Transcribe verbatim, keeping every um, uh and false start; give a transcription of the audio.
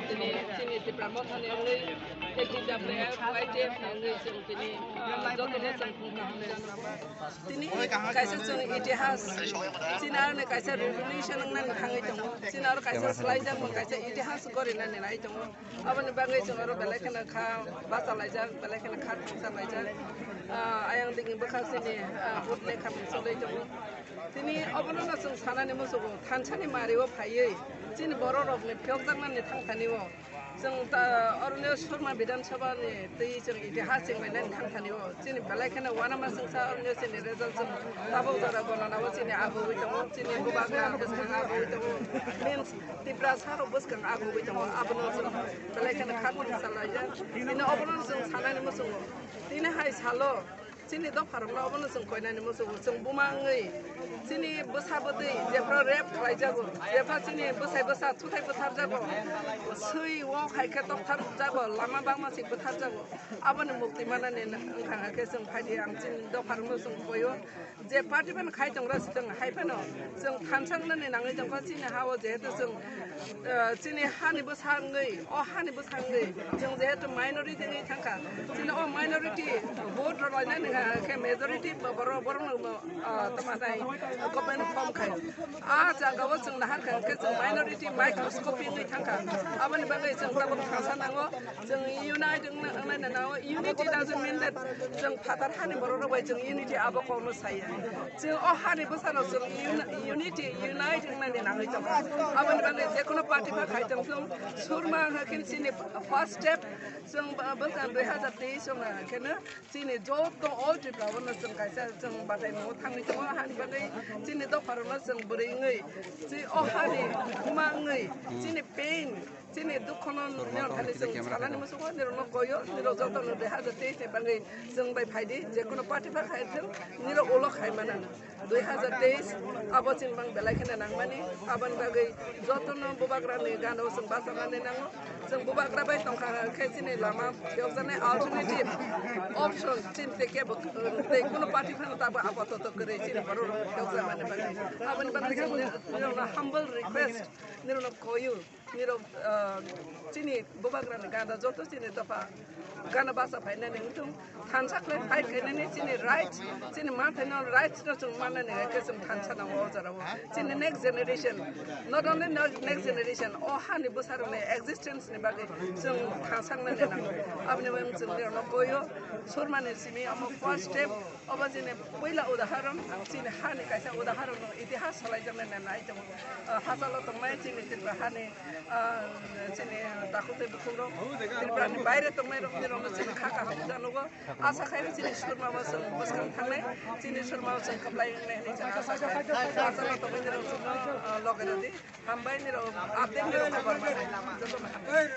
Tini, tini Tipra Motha ni wngwi, tei T W F, Y T F ni wngwi chwng tini, ah, jotono chwng phung kaham. Tini kaisa chwng itihas, chini aroni kaisa revolution wngnani thangwi tongo, chini aro kaisa swlaijakmung, kaisa itihas gorinani nai tongo. Aboni bagwi chwng oro belai kheno kha bachalaijak, belai kheno kha thangchalaijak. Ah, ayang digi bwkha chini, ah, vote lekha mung choli tongo. Tini obono no chwng sanani muchungo, thansani mario phaiwi chini borok rokni phiyokjaknani thangthani o. Chwng ta, oro no Surma Bidhan Sabha ni twi chwng itihas chenglainani thangthani o. Chini belai kheno uanama chwngsa oro no chini result chwng tabuk jora gonana o chini agugwi tongo, chini bubagra bwskang agugwi tongo. Means Tiprasa rok bwskang agugwi tongo, abono chwng belai kheno kha thangchalaijak. Tini obono chwng sanani muchungo. Tini hai salo chini dopharokno obono chwng koinani muchungo, chwng buma wngwi chini bwsa bwtwi jephru rape khlaijago, jephru chini bwsai bwsa thuthai bwtharjago, swi wok hai khe toktharjago, lama bangma se bwtharjago, aboni mukti manani wngkha khe chwng phaidi ang chini dopharokno chwng koio. Je party phano khai tongra se chwng hai phano chwng thansa wngnani nangwi tongkha chini ha-o, jehetu chwng, eh, chini hani bwsa wngwi, o hani bwsa wngwi chwng jehetu minority wngwi thangkha, chini o minority vote rwlainani ha khe majority bo-, borok, borokno, ah, tamo tai government form khai. A jagao chwng nahar kha khe chwng minority microscopy wngwi thangkha, aboni bagwi chwng tabuk thansa nango. Chwng unite wngna, wngna nango. Unity doesn't mean that chwng phatar hani borok rok bai chwng unity abo kokno saya. Chwng o hani bwsano chwng uni-, unity, unite wngnani nangwi tongo. Aboni bagwi jekono party pha khai tong thung, Surma wngkha khe chini first step. Chwng bw-, bwkha dui hazar teis wngkha khe no chini joto all Tripura o no chwng kaisa chwng batai nungo thangwi tongo. Hani bagwi chini dopha rok no chwng bwrwi wngwi, chi o hani buma wngwi chini pain, chini dukhono nini thani chwng sanani muchungo, nirokno koyo, nirok jotono dui hazar teis ni bagwi chwng bai phaidi, jekono party pha khai thung, nirok ulo khai mano. Dui hazar teis abo chini bang belai kheno nangmani, aboni bagwi jotono bubagrani gana o chwng bachanani nango. Chwng bubagra bai tongkha khe chini lama phiyokjaknai alternative option chini tei kebo, tei kuno party phano tabuk apatoto kwrwi chini borok rok phiyokjakmani bagwi. Aboni bagwi chwng nirokno humble request, nirokno koyo. Nirok, ah, chini bubagrani gana joto chini dopha gana basa phainani wngthung, thansa khlai fight khainani chini rights, chini manthaino rights no chwng mannani hai khe chwng thansa nango o jorao. Chini next generation, not only no-, next generation, o hani bwsarokni existence ni bagwi chwng thansa wngnani nango. Aboni bagwi chwng nirokno koyo, Surmani simi omo first step. Obo chini puila udaharon, chini hani kaisa udaharon no itihas salaijaknai nai tongo. Ah, hachalo tongnai chini Tripura hani, ah, chini takhuk tei bukhuk rok, Tripura ni baire tongnai rok, nirok no chini kha kaham janugo. Asa khai chini Surma bo chwng bwskang thangnai, chini Surma bo chwng kwplai wngnai hinwi chwng asa khai. Hachalo tongnai nirok chwngno, ah, loge rwdi. Hambai nirok update nirok khobor manai. Jotono hambai.